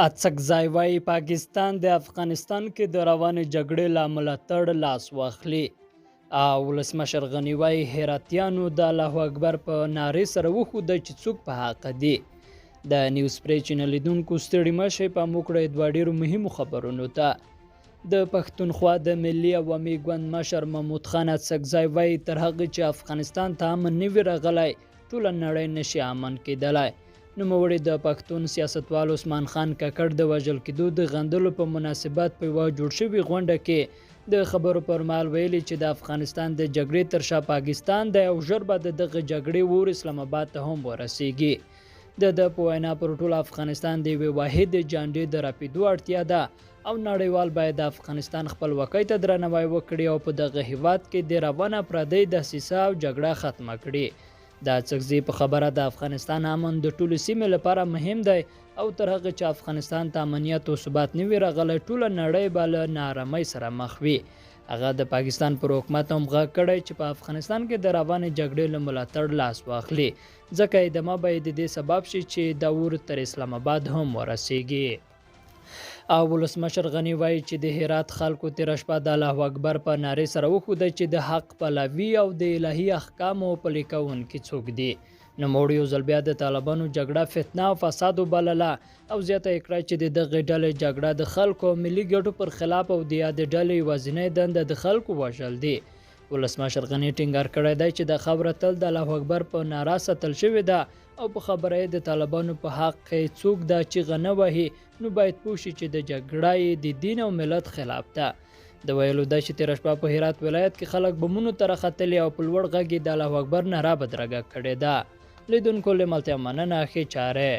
اڅکزی وايي، پاکستان د افغانستان کې د روانې جګړې له ملاتړ لاس واخلي. او ولسمشر غني وايي، هراتیانو د الله اکبر په نارې سره وښوده چې څوک په حق دي. د نیوز پرې چینل لیدونکو ستړي مه شئ، پام وکړئ دوه ډېرو مهمو خبرونو ته. د پښتونخوا د ملي عوامي ګوند مشر محمود خان اڅکزی وايي، تر هغه چې افغانستان ته امن نه وي راغلی، ټوله نړۍ نشي امن کېدلای. نوموړي د پښتون سیاستوال عثمان خان کاکړ د وژل کېدو د غندلو په مناسبت په یوه جوړ شوي غونډه کې د خبرو پر مهال ویلي چې د افغانستان د جګړې تر شا پاکستان دی او ژر به د دغه جګړې اور اسلام اباد ته هم ورسیږي. د ده په وینا پر ټول افغانستان د یوې واحدې جنډې د راپیدو اړتیا ده او نړیوال باید د افغانستان خپلواکۍ ته درناوی وکړي او په دغه هیواد کې د روانه پردۍ دسیسه او جګړه ختمه کړي. د اڅکزي په خبره د افغانستان امن د ټولې سیمې لپاره مهم دی او تر هغه چې افغانستان ته امنیت او ثبات نه وي راغلی، ټوله نړۍ به له ناارامۍ سره مخ وي. هغه د پاکستان پر حکومت هم غږ کړی چې په افغانستان کې د روانې جګړې له ملاتړ لاس واخلي، ځکه ادامه به یې د دې سبب شي چې دا اور تر اسلام اباد هم ورسیږي. او ولسمشر غني وايي چې د هرات خلکو تېره شپه د الله اکبر په نارې سره وښوده چې د حق پلوي او د الهي احکامو پلي کوونکي څوک دي. نوموړي یو ځل بیا د طالبانو جګړه فتنه او فساد وبلله او زیاته یې کړه چې د دغې ډلې جګړه د خلکو او ملي ګټو پر خلاف او د یادې ډلې یوازینۍ دنده د خلکو وژل دي. ولسمشر غني ټینګار کړی دی چې دا خاوره تل د الله اکبر په ناره ساتل شوې ده او په خبره یې د طالبانو په حق کې څوک دا چیغه نه وهي نو باید پوه شي چې د جګړه یې د دین او ملت خلاف ده. د ویلو ده چې تېره شپه په هرات ولایت کې خلک بمونو ته راختلي او په لوړ غږ یې د الله اکبر ناره بدرګه کړې ده. لیدونکو له ملتیا مننه، ښې چارې.